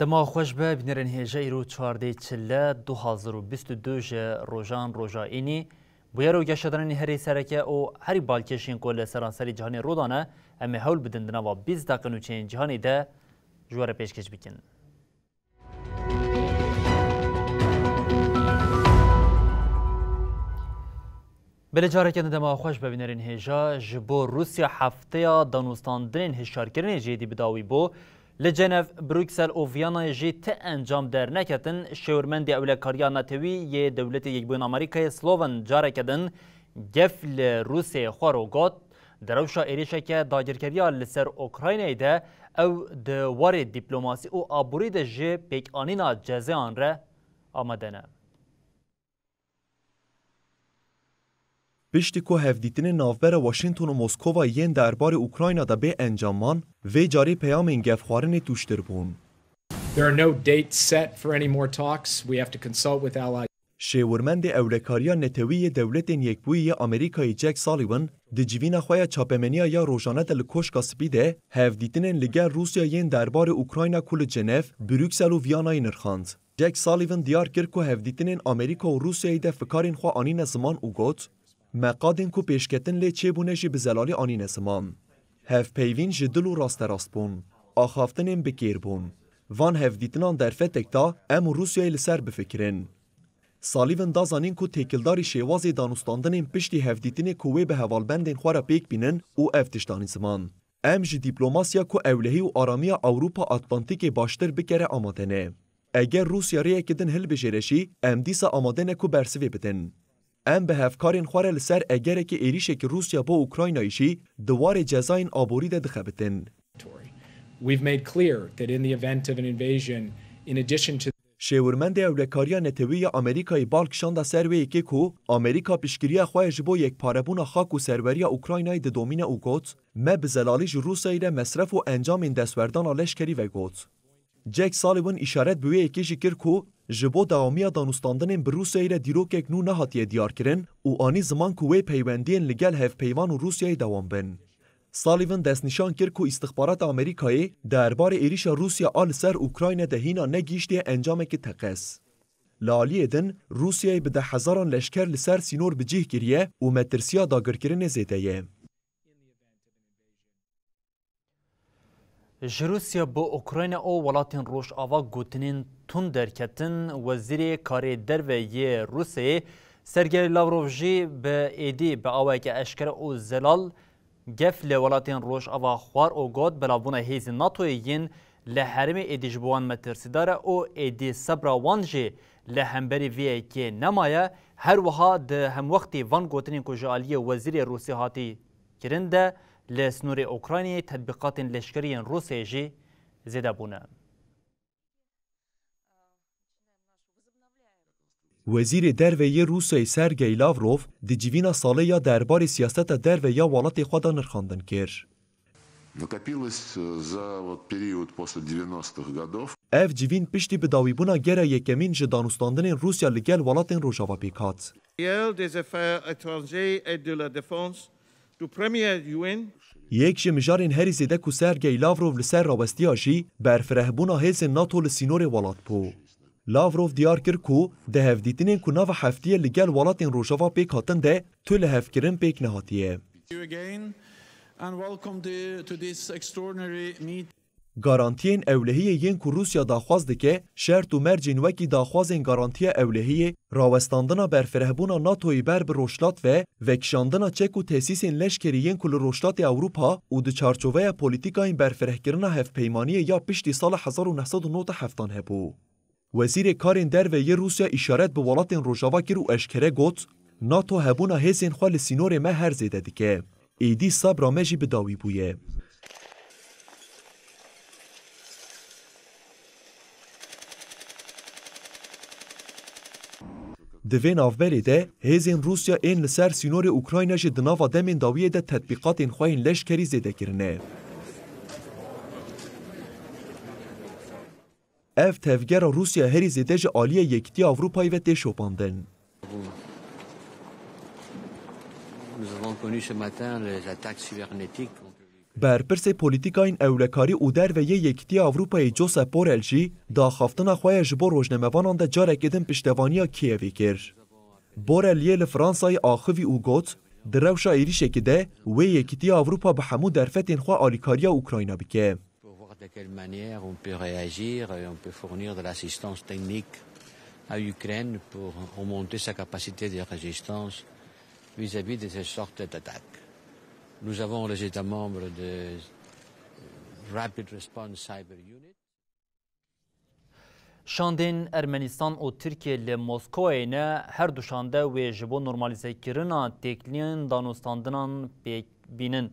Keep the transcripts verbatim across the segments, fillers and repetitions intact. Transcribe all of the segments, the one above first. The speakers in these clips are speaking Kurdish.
Dema xweş be, bînerên hêja, îro çardeh çile du hazar û bîst û du ji rojan roja înî. Bûyer û geşedanên herî sereke û herî balkêş ên ku li seranserî cîhanê rû dane, em ê hewl bidin di nava bîst deqe nûçeyên cîhanê de ji we re pêşkêş bikin. Belê careke din dema xweş be bînerên hêja, ji bo Rûsya hefteya danûstandinên hişyarkirinê jêdî bi dawî bû. Li Cenev, Bruksel û Viyanayê jî ti encam derneketin. Şêwirmendê Ewlekariya Netewî yê Dewletê Yekbûyî Amerîkayê Slovan careke din gef li Rûsyayê xwar û got, di rewşa êrişeke dagirkeriya li ser Ukraynayê de ew di warê dîplomasî û aborî de ji pêkanîna cezayan re amade ne. Piştî ku hevdîtinên navbera Washington û Moskova yên derbarê Ukrayna de bê encam man, vê carê peyamên gefxwarinê tûştir bûn. There are no dates set for any more talks. We have to consult with allies. Şêwirmendê Ewlekariya Netewî yê Dewletên Yekbûyî yê Amerîkayê Jack Sullivan di civîna xwe ya çapemeniya ya rojane de li Koşka Spî de hevdîtinên li gel Rûsya yên derbarê Ukrayna ku li Cenev, Bruksel û Viyanayê nirxand. Jack Sullivan diyar kir ku hevdîtinên Amerîka û Rûsyayê de fikarên xwe anîne ziman û got, me qadên ku pêşketin lê çêbûne jî bi zelalî anîne ziman. Hevpeyvîn ji dil û rasterast bûn. Axaftinên bi kêr bûn. Van hevdîtinan derfetek da em û Rûsyayê li ser bifikirin. Sullivan da zanîn ku têkildarî şêwazê danûstandinên piştî hevdîtinê ku wê bi hevalbendên xwe re pêk bînin û ev tişt anî ziman. Em ji dîplomasiya ku ewlehî û aramiya Ewropa Atlantîkê baştir bikere amade ne. Eger Rûsya rêyekê din hilbijêre jî, em dîsa amade ne ku bersivê bidin. Em bi hevkarên xwe re li ser egerekî êrîşekî Rûsya bo Ukraynayê jî di warê cezayên aborî de dixebitin. We've made clear that in the event of an invasion, in addition to Şêwirmendê Ewlekariya Netewî ya Amerîkayê bal kişanda ser wê yekê ku Amerîka piştgiriya xwe ya ji bo yekparebûna xak û serweriya Ukraynayê didomîne û got, me bi zelalî ji Rûsyayê re mesref û encamên destwerdana leşkerî vegot. Jack Sullivan îşaret bi wê yekê jî kir ku ji bo dewamiya danûstandinên bi Rûsyayê re dîrokek nû nehatiye diyarkirin û anî ziman ku wê peywendiyên li gel hevpeyvan û Rûsyayê dewam bin. Sullivan destnîşan kir ku îstixbarata Amerîkayê derbarê êrîşa Rûsya a li ser Ukrayna de hîna negihîştiye encamekî teqez. Li aliyê din, Rûsyayê bi dehhezaran leşker li ser sînor bi cih kiriye û metirsiya dagirkirinê zêde ye. Ji Rûsya bo Ukrayna û welatên Rojava gotinên tund derketin. Wezîrê Karê Derve yê Rûsyayê Sergey Lavrov jî bi êdî bi awayeke eşkere û zelal gef li welatên Rojava xwar û got, belavbûna hêzên NATOyê yên li herêmê êdî ji bo wan metirsîdar e û êdî sebra wan jî li hemberî vê yekê nemaye. Her wiha di hemwextî van gotinên ku ji aliyê wezîrê Rûsya hatî kirin de li sînorê Ukraynayê tetbîqatên leşkerî yên Rûsyayê jî zêde bûne. Wezîrê Derve yê Rûsyayê Sergey Lavrov di civîna salê ya derbarê siyaseta derve ya welatê xwe de nirxandin kir. Накопилось, э, за вот период после девяностых годов. Ev civîn piştî bidawîbûna gera yekemîn ji danûstandinên Rûsya li gel welatên Rojava pêk hat. Des affaires étrangères et de la défense du premier yuan. Yek ji mijarên herî zêde ku Sergey Lavrov li ser rawestiya jî berfirehbûna hêzên NATO li sînorê welat bû. Lavrov diyar kir ku di hevdîtinên ku nava heftiyê li gel welatên Rojava pêk hatin de tu lihevkirin pêk nehatiye. You again and welcome the, to this extraordinary meet. Garantiyên ewlehiyê yên ku Rûsya daxwaz dike, şert û mercên wekî daxwazên garantiya ewlehiyê, rawestandina berfirehbûna NATOyê ber bi Rojhilat ve, vekişandina çek û tesîsên leşkerî yên ku li Rojhilatê Ewropa û di çarçoveya polîtîkayên berfirehkirina hevpeymaniyê ya piştî sala hezar û neh sed û nod û heftan hebû. Wezîrê Karên Derve yê Rûsya îşaret bi welatên Rojava kir û eşkere got, NATO hebûna hêzên xwe li sînorê me her zêde dike. Êdî sebra me jî bi dawî bûye. Di vê navberê de hêzên Rûsya ên li ser sînorê Ukrayna jî di nava demên dawiyê de tetbîqatên xwe yên leşkerî zêde kirine. Ev tevgera Rûsya herî zêde ji aliyê Yekîtiya Ewropayê ve tê şopandin. Nous avons connu ce matin les attaques cybernétiques contre les Berpirsê polîtîkayên ewlekarî û derve yê Yekîtiya Ewropayê Josep Borrell jî di axaftina xwe ya ji bo rojnamevanan de carekê din piştevaniya Kîevê kir. Borrell yê li Fransayê axivî û got, di rewşa êrîşekê de wê Yekîtiya Ewropa bi hemû derfetên xwe alîkariya Ukrayna bike. Pour voir de quelle manière on peut réagir et on peut fournir de l'assistance technique à l'Ukraine pour augmenter sa capacité de résistance vis-à-vis de ces sortes d'attaques. Nous avons les États membres de Rapid Response Cyber Unit. Şandên Ermenistan û Tirkiye li Moskowayê ne, her du şande wê ji bo normalîzekirina têkiliyên danûstandinan pêk bînin.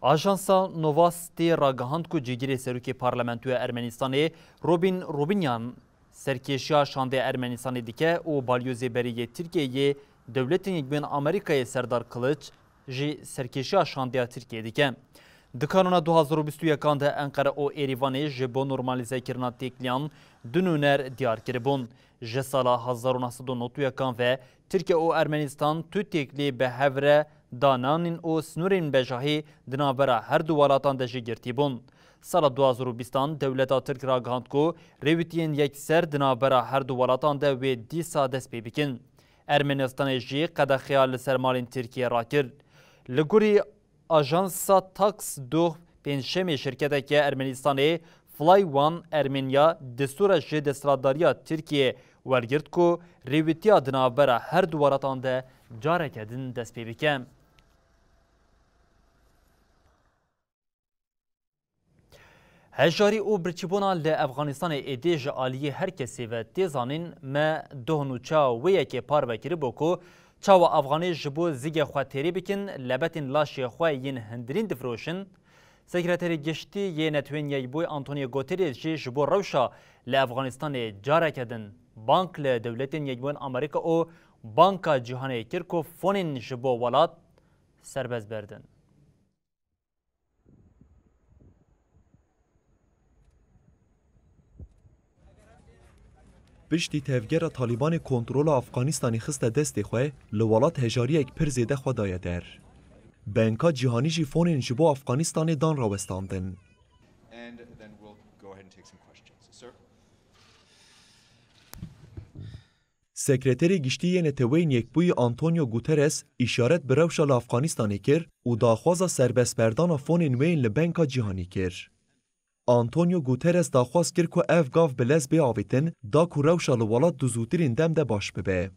Ajansa Novas tê ragihand ku cîgirê serokê Parlamentoya Ermenistanê Robin Robinyan serkêşiya şandê Ermenistanê dike û balyozê berê yê Tirkiyeyê Dewletên Yekbûyên Amerîkayê Serdar Kılıç jî serkêşiya şandeya Tirkiyê dike. Di kanûna du hazar û bîst û yekan de Enqere û Êrîvanê ji bo normalîzekirina têkiliyan du nûner diyar kiribûn. Ji sala hezar û neh sed û nod û yekan ve Tirkiye û Ermenistan tu têkilî bi hev re dananîn û sînorên bejahî di navbera her du welatan de jî girtî bûn. Sala du hazar û bîstan dewleta Tirk ragihand ku rêwîtiyên yekser di navbera her du welatan de wê dîsa dest pê bikin. Ermenistanê jî qedexeya li ser malên Tirkiyê rakir. Li gorî ajansa Tax Doh Pêncşemê şirketeke Ermenistanê Fly One Ermenya destûra ji desthilatdariya Tirkiyê wergirt ku rêwîtiya di navbera her du welatan de careke din dest pê bike. Hejarî û birçîbûna li Efxanistanê êdî ji aliyê her kesê ve tê zanîn, me doh nûça wê yekê parve kiribû ku çawa Efxanê ji bo zigê xwe têrî bikin, lebetên laşê xwe yên hundirîn difiroşin. Sekreterê Giştî yê Netewên Yekbûyî Antonio Guterres jî ji bo rewşa li Efxanistanê careke din bang li Dewletên Yekbûyên Amerîka û Banka Cîhanê kir ku fonên ji bo welat serbest berdin. Piştî tevgera Talîbanê kontrola Afganistanê xiste destê xwe, li welat hejariyek pir zêde xwe daye der. Banka Cîhanî jî fonên ji bo Afganistanê dan rawestandin. And then we'll go ahead and take some questions. Sir? Sekreterê Giştî yê Neteweyên Yekbûyî Antonio Guterres îşaret bi rewşa li Afganistanê kir û daxwaza serbestberdana fonên wê yên li Banka Cîhanî kir. Antonio Guterres daxwaz kir ku ev gav bi lez bê avêtin, da ku rewşa li welat di zûtirîn dem de baş bibe.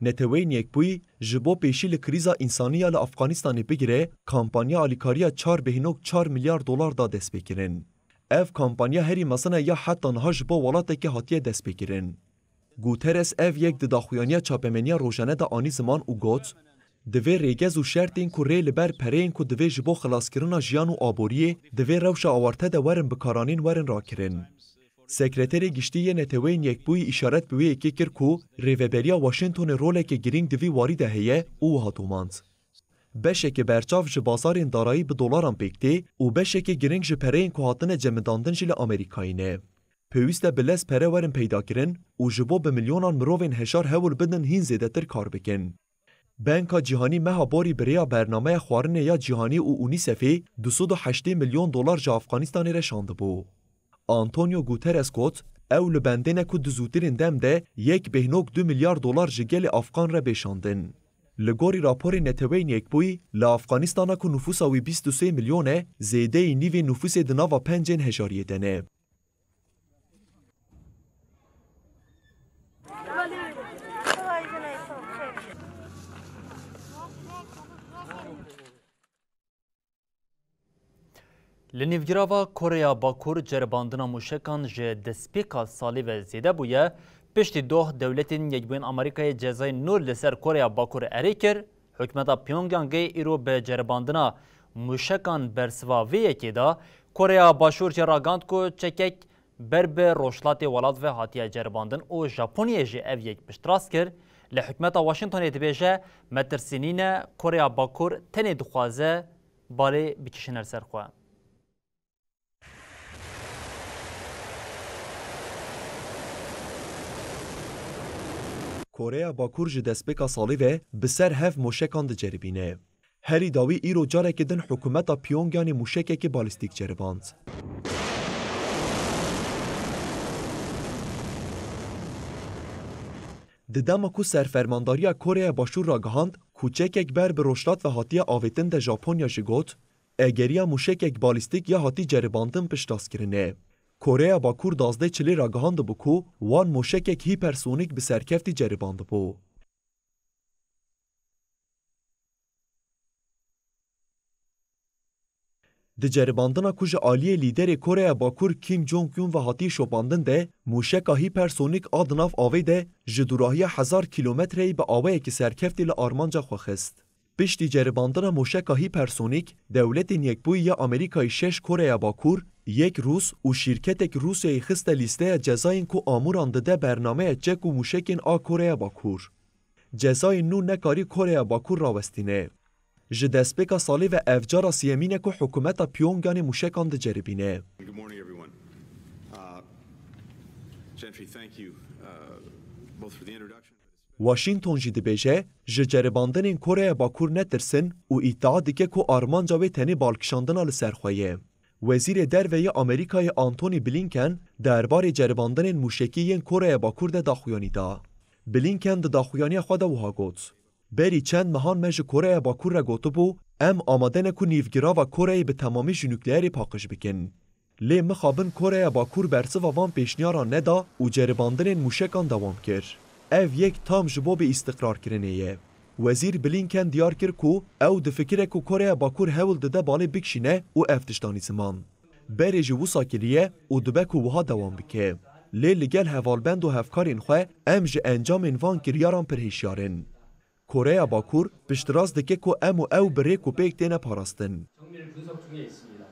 Neteweyên Yekbûyî ji bo pêşî li krîza însanî ya li Afganistanê bigire, kampanya alîkariya çar bêhnok çar milyar dolar da destpêkirin. Ev kampanya herî mezin e ya heta niha ji bo welatekê hatiye destpêkirin. Guterres ev yek di daxuyaniya çapemeniya rojane de anî ziman û got, divê rêgez û şertên ku rê li ber pereyên ku divê ji bo xilaskirina jiyan û aboriyê di vê rewşa awarte de werin bikaranîn werin rakirin. Sekreterê Giştî yê Neteweyên Yekbûyî îşaret bi wê yekê kir ku Rêveberiya Washingtonê roleke girîng di vî warî de heye û wiha domand, beşeke berçav ji bazarên darayî bi dolaran pêk tê û beşeke girîng ji pereyên ku hatine cemidandin jî li Amerîkayê ne. Pêwîst e bi lez pere werin peydakirin û ji bo bi milyonan mirovên hejar hewl bidin hîn zêdetir kar bikin. Banka Cîhanî meha borî bi rêya Bernameya Xwarinê ya Cîhanî û UNICEFê du sed û heştê milyon dolar ji Afganistanê re şandibû. Antonio Guterres got, ew li bendê ne ku di zûtirên dem de yek bêhnok du milyar dolar ji gelê Afgan re bê şandin. Li gorî raporê Neteweyên Yekbûyî, li Afganistana ku nufûsa wî bîst û sê milyon e, zêdeyî nîvê nufûsê di nava pencên hejariyê de ne. Li nîvgirava Koreya Bakur ceribandina mûşekan ji destpêka salê ve zêde bûye. Piştî doh Dewletên Yekbûyên Amerîkayê cezayên nû li ser Koreya Bakur erê kir. Hikûmeta Pyongyangê îro bi ceribandina mûşekan bersiva vê yekê da. Koreya Başûr jî ragihand ku çekek ber bi rojhilatê welat ve hatiye ceribandin û Japonyayê jî ev yek piştrast kir. Li hikûmeta Washingtonê dibêje, metirsî nîne, Koreya Bakur tenê dixwaze balê bikişîne li ser xwe. Koreya Bakur ji destpêka salê ve bi ser hev moşekan diceribîne. Herî dawî îro careke din hikûmeta Pyongyangê mûşekekî balîstîk ceriband. Di dema ku Serfermandariya Koreya Başûr ragihand ku çekek ber bi rojhilat ve hatiye avêtin de Japonya jî got, egeriya mûşekek balîstîk ya hatî ceribandin piştrast kirine. Koreya Bakur duwazdeh çilê ragihandibû ku wan mûşekek hîpersonîk bi serkeftî ceribandibû. Di ceribandina ku ji aliyê lîderê Koreya Bakur Kim Jong-un ve hatiye şopandin de, mûşeka hîpersonîk a di nav avê de ji dûrahiya hezar kîlometreyê bi awayekî serkeftî li armanca xwe xist. Piştî ceribandina mûşeka hîpersonîk, Dewletên Yekbûyî ya Amerîkayê şeş Koreya Bakur, yek Rûs û şîrketek Rûsyayê xiste lîsteya cezayên ku amûran dide bernameya çek û mûşekên a Koreya Bakur. Cezayên nû nekarî Koreya Bakur rawestîne. Ji destpêka salê ve ev cara siyemîn e ku hikûmeta Pyongyangê mûşekan diceribîne. Good morning, everyone. Uh, Gentry, thank you, uh, both for the introduction. Washington jî dibêje, ji ceribandinên Koreya Bakur netirsin û îdia dike ku armanca wê tenê balkişandina li ser xwe ye. Wezîrê Derve yê Amerîkayê Antony Blinken derbarê ceribandinên mûşekî yên Koreya Bakur de daxuyanî da. Blinken di daxuyaniya xwe de wiha got, Berî çend mehan me ji Koreya Bakur re gotibû, em amade ne ku nîvgirava Koreyê bi temamî ji nukleerê paqij bikin. Lê mixabin Koreya Bakur bersiva van pêşniyaran neda û ceribandinên mûşekan dewam kir. Ev yek tam ji bo bêîstiqrarkirinê ye. Wezîr Blinken diyar kir ku ew difikire ku Koreya Bakur hewl dide balê bikişîne û ev tişt anî ziman. Berê ji wisa kiriye û dibe ku wiha dewam bike. Lê li gel hevalbend û hevkarên xwe em ji encamên van kiryaran pir hişyar in. Koreya Bakur piştrast dike ku em û ew bi rêk û pêk têne parastin. 정밀 분석 중에 있습니다.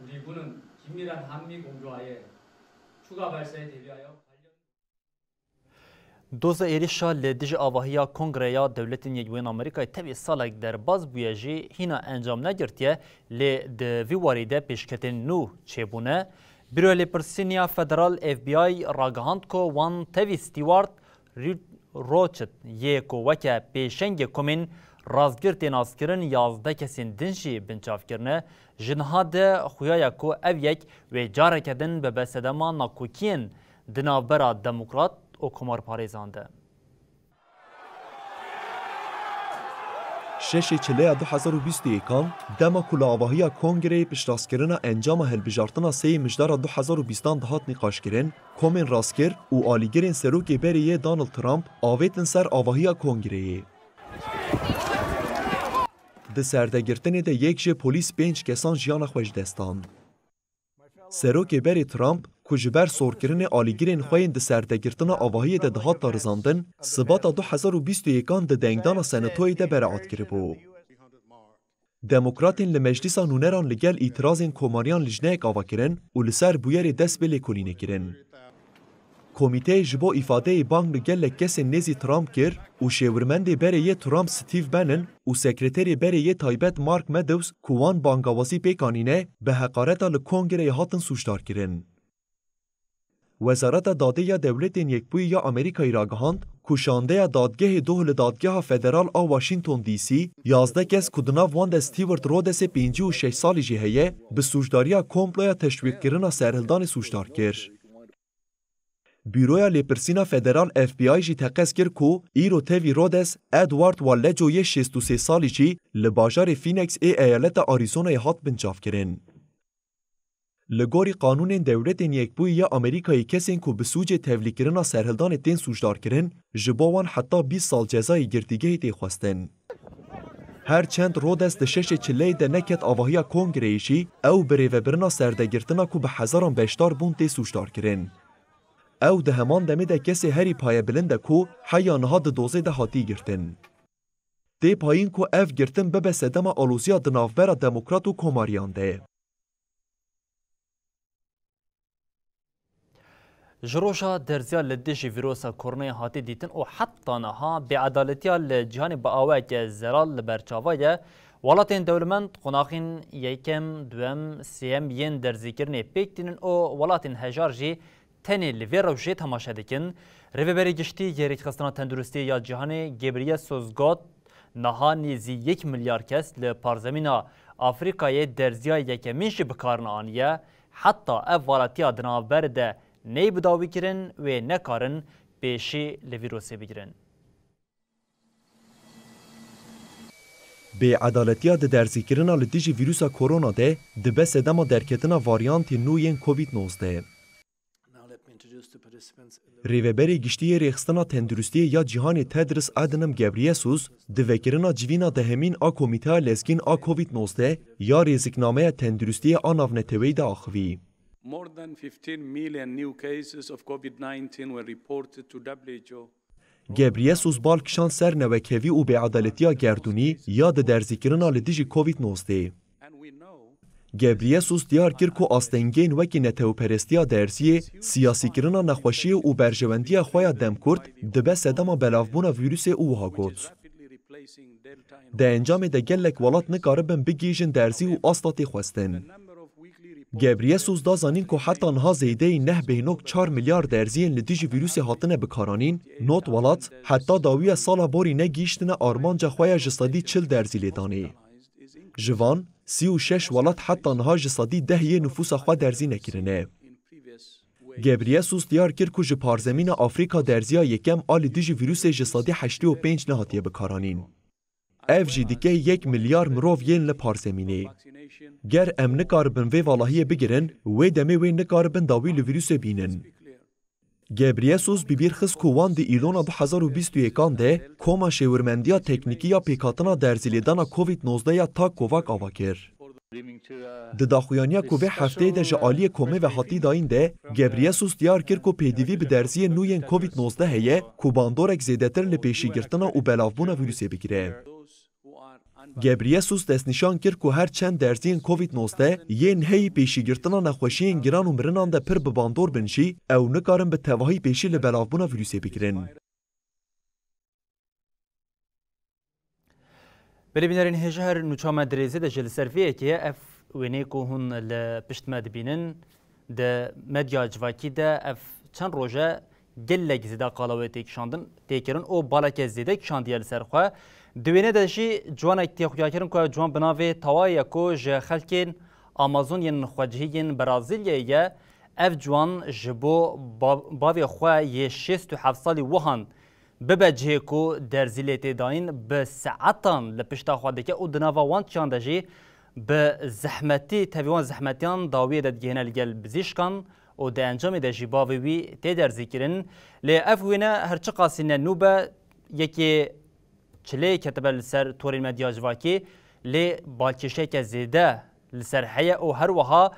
우리 군은 긴밀한 한미 공조하에 추가 발사에 대비하여 관련 Doza êrişa li dijî avahiya Kongreya Dewletên Yekbûyên Amerîkayê tevî salek derbas bûye jî hîna encam negirtiye, lê di vî warî de pêşketên nû çêbûne. Bîroya Lêpirsîniya Federal F B I ragihand ku wan tevî Stewart Ri-, Rochit yê ku weke pêşengê komên rastgir tê naskirin yazdeh kesên din jî binçav kirine, ji niha de xuya ye ku ev yek wê careke din bibe sedema nakokiyên di navbera demokrat û komarparêzan de. Şeşê Çileya du hezar û bîst û yekan, dema ku li avahiya Kongreyê piştrastkirina encama hilbijartina sê yê mijdara du hezar û bîstan dihat nîqaşkirin, komên rastgir û alîgirên serokê berê yê Donald Trump avêtin ser avahiya Kongreyê. Di serdegirtinê de yek jê polîs pênc kesan jiyana xwe ji dest dan. Serokê berê Trump, ku ji ber sorkirinê alîgirên xwe yên di serdegirtina avahiyê de dihat darizandin, Sibata du hezar û bîst û yekan di dengdana Senatoyê de beraat kiribû. Demokratên li Meclisa Nûneran li gel îtirazên komariyan lijneyek ava kirin û li ser bûyerê dest bi lêkolînê kirin. Komîteyê ji bo îfadeyê bang li gelek kesên nêzî Trump kir û şêwirmendê berê yê Trump Steve Bannon û sekreterê berê yê taybet Mark Meadows ku wan bangawazî pêk anîne, bi heqareta li Kongreyê hatin sûcdar kirin. Wezareta Dadê ya Dewletên Yekbûyî ya Amerîkayê ragihand ku şandeya dadgehê doh li Dadgeha Federal a Washington D C, yazdeh kes ku di nav wan de Stewart Rhodesê pêncî û şeş salî jî heye, bi sûcdariya komploya teşwîqkirina serhildanê sûcdar kir. Bîroya Lêpirsîna Federal F B I jî teqez kir ku îro tevî Rhodes Edward Wallejo yê şêst û sê salî jî li bajarê Phoenix ê eyaleta Arizonayê hat binçavkirin. Li gorî qanûnên Dewletên Yekbûyî ya Amerîkayê kesên ku bi sûcê tevlîkirina serhildanê tên sûcdarkirin, ji bo wan heta bîst sal cezayê girtîgehê tê xwestin. Her çend Rhodes di şeşê Çileyê de neket avahiya Kongreyê jî, ew bi rêvebirina serdegirtina ku bi hezaran beşdar bûn tê sûcdarkirin. Ew di heman demê de kesê herî payebilind e ku heya niha di dozê de hatî girtin. Tê payîn ku ev girtin bibe sedema aloziya di navbera demokrat û komariyan de. Ji roja derziya li dijî vîrusa koronayê hatî dîtin û heta niha bêedaletiya li cîhanê bi awayeke zelal li ber çava ye. Welatên dewlemend qonaxên yekem, duem, sêyem yên derzîkirinê pêk tînin û welatên hejar jî tenê li vê rewşê temaşe dikin. Rêveberê Giştî yê Rêkxistina Tenduristiyê ya Cîhanê Ghebreyesus got, niha nêzî yek milyar kes li parzemîna Afrîkayê derziya yekemîn jî bi kar neaniye, heta ev valetiya di navberê de neyê bidawîkirin, wê nekarin pêşî li vîrusê bigirin. Bêedaletiya di derzîkirina li dijî vîrusa korona de dibe sedema derketina varyantên nû yên Covid nozdeh. Rêveberê Giştî yê Rêxistina Tenduristiyê ya Cîhanê Tedros Adhanom Ghebreyesus di vekirina civîna dehemîn a Komîteya Lezgîn a Covid nozdeh ya Rêziknameya Tenduristiyê a Navneteweyî de axivî. More than fifteen million new cases of Covid nineteen were reported to W H O. Ghebreyesus bal kişand ser newekhevî û bêedaletiya gerdûnî ya di derzîkirina li dijî Covid nozdeh. Ghebreyesus diyar kir ku astengiyên wekî netewperestiya derziyê, siyasîkirina nexweşiyê û berjewendiya xwe ya demkurt dibe sedema belavbûna vîrusê û wiha got, di encamê de gelek welat nikaribin bigihîjin derzî û asta tê xwestin. Ghebreyesus da zanîn ku heta niha zêdeyî neh bêhnok çar milyar derziyên li dijî vîrusê hatine bikaranîn, nod welat heta dawiya sala borî negihîştine armanca xwe ya ji sedî çil derzî lêdanê. Ji van, sî û şeş welat heta niha ji sedî deh yê nifûsa xwe derzî nekirine. Ghebreyesus diyar kir ku ji parzemîna Afrîka derziya yekem a li dijî vîrusê ji sedî heştê û pênc nehatiye bikaranîn. Ev jî dike yek milyar mirov yên li parzemînê. Ger em nikaribin vê valahiyê bigirin, wê demê wê nikaribin dawî li vîrusê bînin. Ghebreyesus bi bîr xist ku wan di îlona du hezar û bîst û yekan de koma şêwirmendiya teknîkî ya pêkhatina derzîlêdana Covid nozdeh ya tak Kovak ava kir. Di daxuyaniya ku vê hefteyê de ji aliyê komê ve hatî dayîn de, Ghebreyesus diyar kir ku pêdivî bi derziyên nû yên Covid nozdeh heye ku bandorek zêdetir li pêşîgirtina û belavbûna vîrusê bigire. Ghebreyesus destnîşan kir ku her çend derziyên Covid nozdeh yên heyî pêşîgirtina nexweşiyên giran û mirinan de pir bi bandor bin jî, ew nikarin bi tevahî pêşî li belavbûna vîrusê bigirin. Belê bînerên hêja, her nûça me di rêzê de jî li ser vê yekê ye. Ev wêneyê ku hûn li pişt me dibînin, di medya civakî de ev çend roj e gelek zêde qala wê tê kişandin, tê kirin û baleke zêde kişandiye li ser xwe. Di wênê de jî ciwanek tê xuyakirin ku ev ciwan bi navê Tawayê ye ku ji xelkên Amazon yên xwecihî yên Brazîlyayê ye. Ev ciwan ji bo ba-, bavê xwe yê şêst û heft salî wihan bibe cihê ku derzî lê tê dayîn, bi saetan li pişta xwe dike û di nava wan çiyan de jî bi zehmetî, tevî wan zehmetiyan dawiyê de digihêne li gel bizîşkan û di encamê de jî bavê wî tê derzîkirin. Lê ev wêne her çiqasî ne nû be, yekê çilê ketibe li ser torên medya civakî, lê balkêşiyeke zêde li ser heye û her wiha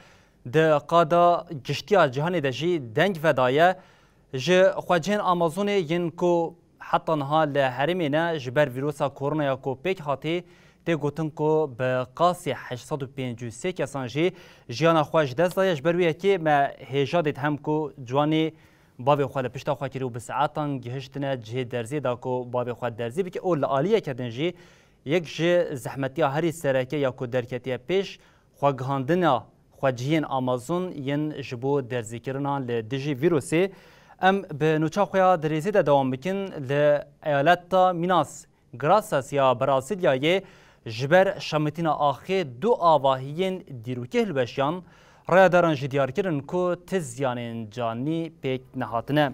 di qada giştiya cîhanê de jî deng vedaye. Ji xwecihên Amazonê yên ku heta niha li herêmê ne, ji ber vîrusa koronaya ku pêk hatî, tê gotin ku bi qasî heşt sed û pêncî û sê kesan jî jiyana xwe ji dest daye. Ji ber wê yekê me hêja dît hem ku ciwanê bavê xwe li pişta xwe kirî û bi saetan gihiştine cihê derziyê da ku bavê xwe derzî bike û li aliyeke din jî yek ji zehmetiya herî sereke ya ku derketiye pêş, xwegihandina xwecihiyên Amazon yên ji bo derzîkirina li dijî vîrusê. Em bi nûça xwe ya di rêzê de dewam bikin. Li eyaleta Minas Grassas ya Brasîlyayê ji ber şemitîna axê du avahiyên dîrokî hilweşiyan. Rayadaran jî diyar kirin ku ti ziyanên canî pêk nehatine.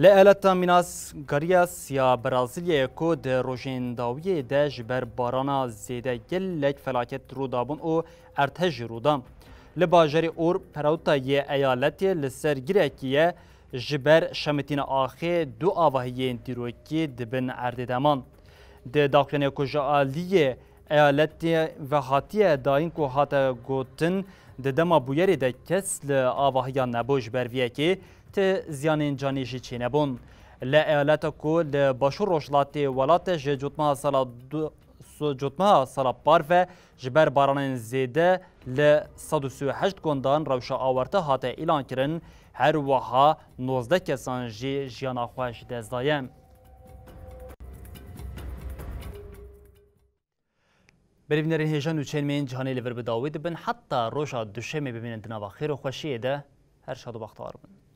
Li eyaleta Minas Gerais ya Brasîlyayê ku di rojên dawiyê de ji ber barana zêde gelek felaket rû dabûn û erdhej jî rû da. Li bajarê Ur Perauta yê eyaletê li ser girekî ye, ji ber şemitîna axê du avahiyên dîrokî di bin erdê de man. Di daxuyaniya ku ji aliyê eyaletê ve hatiye dayîn ku hate gotin, di dema bûyerê de kes li avahiyan nebû, ji ber vê yekê ti ziyanên canî jî çênebûn. Li eyaleta ku li başûr rojhilatê welat e ji cotmeha sala du, so-, cotmeha sala par ve ji ber baranên zêde li sed û sî û heşt gundan rewşa awarte hate îlankirin, her wiha nozdeh kesan jî jiyana xwe ji dest daye. Berî bînerên hêja, nûçeyên me yên cîhanê li vir bi dawî dibin. Heta roja duşemê bimînin di nava xêr û xweşiyê de, her şad û bextewar bin.